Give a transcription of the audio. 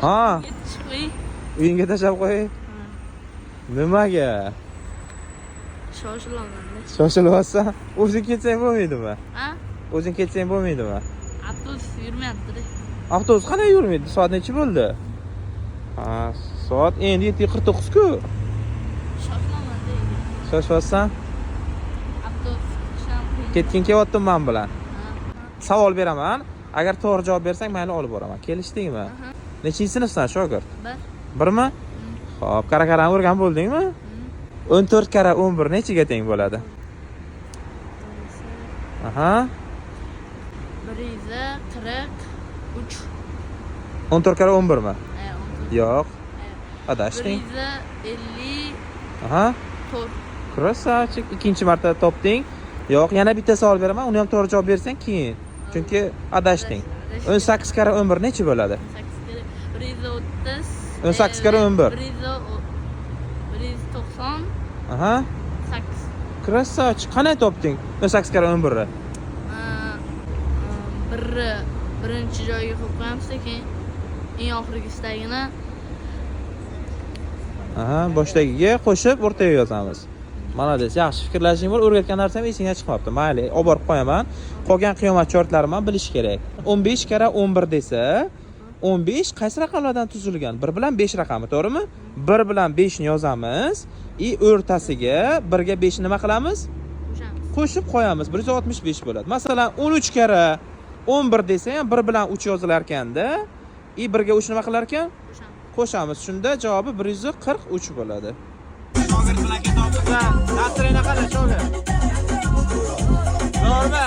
Ha, Chiqmay. Uyingga tashlab qo'y. Nimaga? Shoshilaman-da. Shoshilyapsan? O'zing ketsang bo'lmaydimi? Ha? O'zing ketsang bo'lmaydimi? Avtobus yurmayapti-da. Avtobus qanday yurmaydi? Soat necha bo'ldi? Ha, soat endi 7:49 ku. Shoshilaman-da. Shoshyapsan? Avtobus kutisham qiyin. Ketging kelyaptimi man bilan? Ha. Savol beraman. Agar to'g'ri javob bersang, mayli, olib boraman. Kelishdingmi? Aha. Nechinchi sinfsan, shogird? Bir. Birmi? Xo'p, kara-karani o'rganib bo'ldingmi? 14 karra 11 nechaga teng bo'ladi? Aha. 143. 14 karra 11 mi? E, 14. Yo'q. Bir Adashding. yuz ellik Aha. to'rt. Красавчик. Ikkinchi marta topding. Yo'q, yana bitta savol beraman. Uni ham to'g'ri javob bersang keyin. Chunki adashding. 18 karra 11 necha bo'ladi? 18 karra 130. 18 karra 11. 198. Aha. Красавчик. Qanday topding 18 karra 11 ni? Birni birinchi joyga qo'yib qo'yamiz, keyin eng oxirgisidagini. Aha, boshdagiga qo'shib o'rtaga yozamiz. Молодец, yaxshi fikrlashing bor. O'rgatgan narsam esingdan chiqmabdi. Mayli, olib borib qo'yaman. Qolgan qiyomat чёрт larim ham bilish kerak. 15 karra 11 desa, 15 qaysi raqamlardan tuzilgan? 1 bilan 5 raqami, to'g'rimi? 1 bilan 5 ni yozamiz и o'rtasiga 1 ga 5 nima qilamiz? Qo'shamiz. Qo'shib qo'yamiz. 165 bo'ladi. Masalan, 13 karra 11 desa ham 1 bilan 3 yozilar ekanda, и 1 ga 3 nima qilar ekan? Qo'shamiz. Qo'shamiz. Shunda javobi 143 bo'ladi. Shogird bilan ketyapmiz. Настроение qalay, shogird? Zo'rmi?